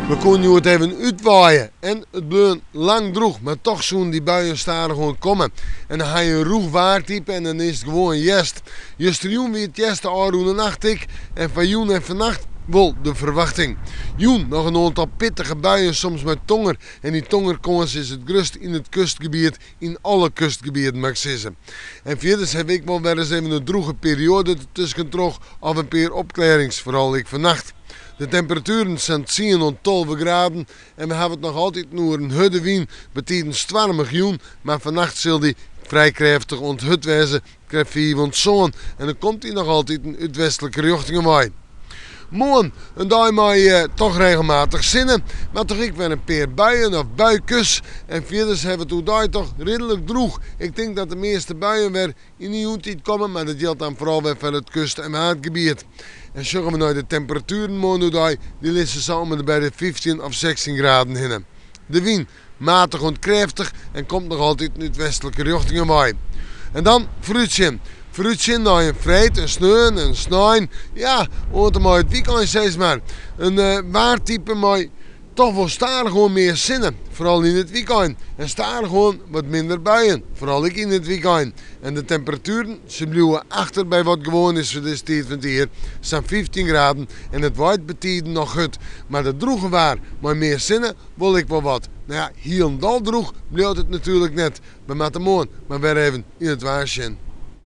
We koene hjoed even útwaaie en it bleau lang drûch, mar toch soene dy buien stadichoan komme. En dan ha je in rûch waartype en dan is it gewoan hjerst. Justerjûn wie it hjerst, de ôfrûne nacht ek en foar jûn en fannacht wol de ferwachting. Jûn noch in oantal pittige buien, soms mei tonger. En dy tongerkâns is it grutst yn it kustgebiet, yn alle kustgebieten moat ik sizze. En fierders ha we ek wol wer ris even in drûge perioade dertuskentroch of in pear opklearrings, foaral ek fannacht. De temperatueren sa'n tsien oant 12 graden en we hawwe it noch altiten oer in hurde wyn, betiden stoarmich jûn, mar fannacht sil dy frij krêftich oant hurd wêze, krêft fiif oant sân en dan komt dy noch altiten út westlike rjochtingen wei. Moarn in dei mei toch regelmatich sinne, mar toch ek wer in pear buien of buikes en fierders hawwe we it oerdei toch ridlik drûch. Ik tink dat de measte buien wer yn de jûntiid komme, mar dat jildt dan foaral wer foar it kust en waadgebiet. En sjogge we nei de temperatueren moarn oerdei, dy lizze sa om en by de 15 of 16 graden hinne. De wyn matich oant krêftich en komt noch altiten út westlike rjochtingen wei. En dan foarútsjen. Foarútsjen nei in freed, in sneon, in snein, ja, oant en mei it wykein sis mar. In waartype mei toch wol stadichoan mear sinne, foaral yn it wykein. En stadichoan wat minder buien, foaral ek yn it wykein. En de temperatueren, se bliuwe achter by wat gewoan is foar dizze tiid fan it jier, sa'n 15 graden. En it waait betiden noch hurd. Mar dat drûge waar mei mear sinne wol ek wol wat. No ja, hielendal drûch bliuwt it natuerlik net. We moatte moarn mar wer even yn it waar sjen.